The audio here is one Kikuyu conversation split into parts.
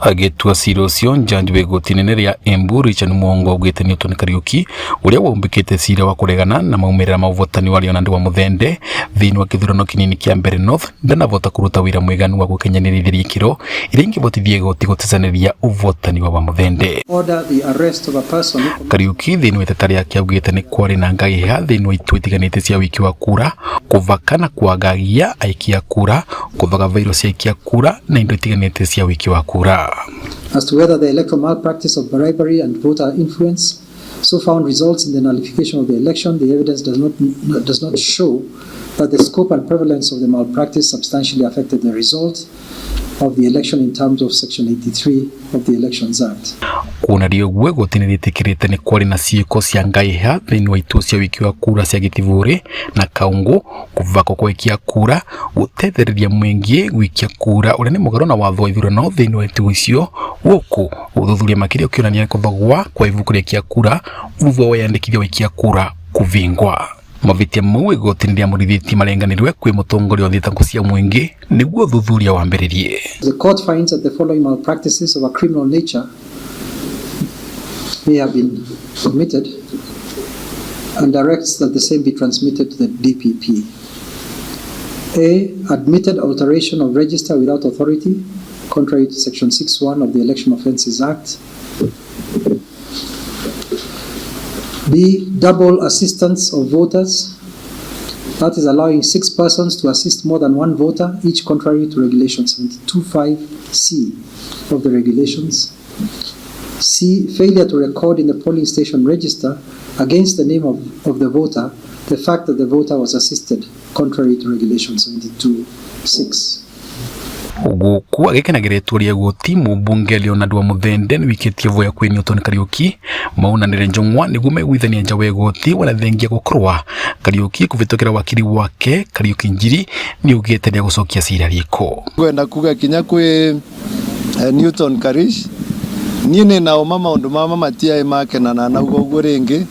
Agĩtua cira ũcio, njanji wa igoti inene rĩa Embu Richard Mwongo augĩte Newton Kariuki ũrĩa waumbĩkĩte cira wa kũregana na maumĩrĩra ma ũvotani wa Leonard Wamuthende thĩinĩ wa kĩthurano kĩnini kĩa Mbeere North ndanavota kũruta wĩra mwĩganu wa gũkinyanĩrithĩria ikĩro iria ingĩvotithia igoti gũtecanĩria ũvotani wa Wamuthende. Order the arrest of a person who Kariuki thĩinĩ wa iteta rĩake augĩte nĩ kwarĩ na ngahĩha thĩinĩ wa itua itiganĩte cia wĩki wa kura kũbaka na kwagagia aikia kura kũbaga vairo cia aikia kura na indo itiganĩte cia wĩki wa kura. As to whether the electoral malpractice of bribery and voter influence so found results in the nullification of the election, the evidence does not show that the scope and prevalence of the malpractice substantially affected the result of the election in terms of Section 83 of the Elections Act. Kuonania ũguo, igoti nĩ rĩtĩkĩrĩte nĩ kwarĩ na ciĩko cia ngahĩha thĩinĩ wa ituo cia wĩki wa kura cia Gĩtibũrĩ na Kaũngũ, kũbakwo kwa aikia kura, gũtethereria mũingĩ gũikia kura ũrĩa nĩ mũgarũ na watho wa ithurano thĩinĩ wa ituo icio, gũkũ ũthuthuria makĩria ũkĩonania kũthogwa kwa ibuku rĩa aikia kura thutha wa wĩyandĩkithia wa aikia kura kũbingwa. Mavĩtia mau igoti nĩ rĩamũrithĩtie marenganĩrwe kwĩ mũtongoria wa thitango cia mũingĩ nĩguo ũthuthuria wambĩrĩrie. The court finds that the following malpractices of a criminal nature may have been committed and directs that the same be transmitted to the DPP. A. Admitted alteration of register without authority, contrary to Section 6.1 of the Election Offences Act. B. Double assistance of voters, that is allowing six persons to assist more than one voter, each contrary to Regulation 72.5C of the regulations. C. Failure to record in the polling station register against the name of the voter the fact that the voter was assisted, contrary to Regulation 72.6. Gũkũ agĩkenagĩra itua rĩa igoti, mũmbunge Leonard Wamuthende nĩwikĩtie voya kwĩ Newton Kariuki maunanĩre njũng'wa nĩguo maiguithanie nja wa igoti wanathengia gũkorwa Kariuki kũvĩtũkĩra wakiri wake Kariuki Njiri nĩaugĩte nĩegũcokia cira riko. Ngwenda kuga kinya kwi Newton Karish, niĩ nĩ naoma maũndũ mama matiaĩ makenana naugo ũguo rĩngĩ,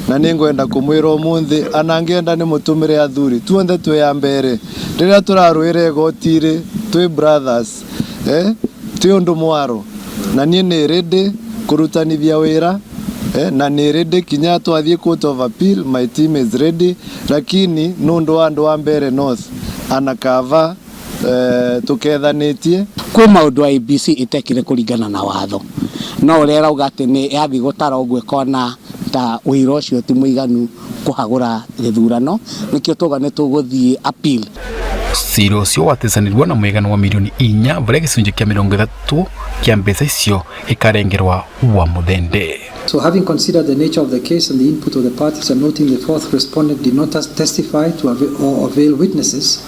na nĩ ngwenda kũmwĩra ũmũthĩ ana ngĩenda nĩ mũtũmĩre athuri tuonthe twĩ ya mbere rĩrĩa tũrarũĩra igoti-rĩ, twĩ brothers, ti ũndũ mwaro, na niĩ nĩ ready kũrutanithia wĩra, na nĩ ready kinya twathiĩ court of appeal, my team is ready, lakini nũndũ wa andũ a Mbeere North anakava tukethanĩtie. Kwĩ maũndũ IEBC ĩtekire kũringana na watho, no ũrĩa ĩrauga atĩ nĩ yathiĩ gũtara ũguo ĩkona ta ũira ũcio ti mũiganu kũhagũra gĩthurano, nĩkĩo tuga nĩ tũgũthiĩ appeal. Cira ũcio watecanĩrwo na mũigana wa mirioni 4, varĩa gĩcunjĩ kĩa 30 kĩa mbeca icio gĩkarengerwa wa Muthende. So having considered the nature of the case and the input of the parties and noting the fourth respondent did not testify to or avail witnesses,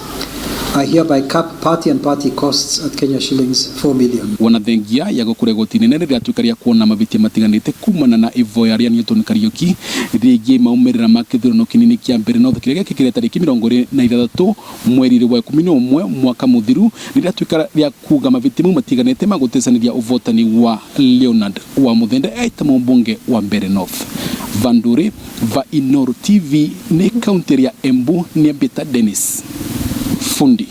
I hereby cap party and party costs at Kenya shillings 4 million. Wona thengia ya gũkũra, igoti inene rĩratuĩka rĩa kuona mavĩtia matiganĩte kumana na ivoya rĩa Newton Kariuki rĩgiĩ maumĩrĩra ma kĩthurano kĩnini kĩa Mbeere North kĩrĩa gĩekĩkire tarĩki 26 mweri wa 11 mwaka mũthiru, rĩratuĩka rĩa kuga mavĩtia mau matiganĩte ma gũtecanĩria ũvotani wa Leonard wa Muthende aita mũmbunge wa Mbeere North. Vanduri va Inooro TV nĩ kaunti ya Embu, nĩ Mbita Dennis Fundi.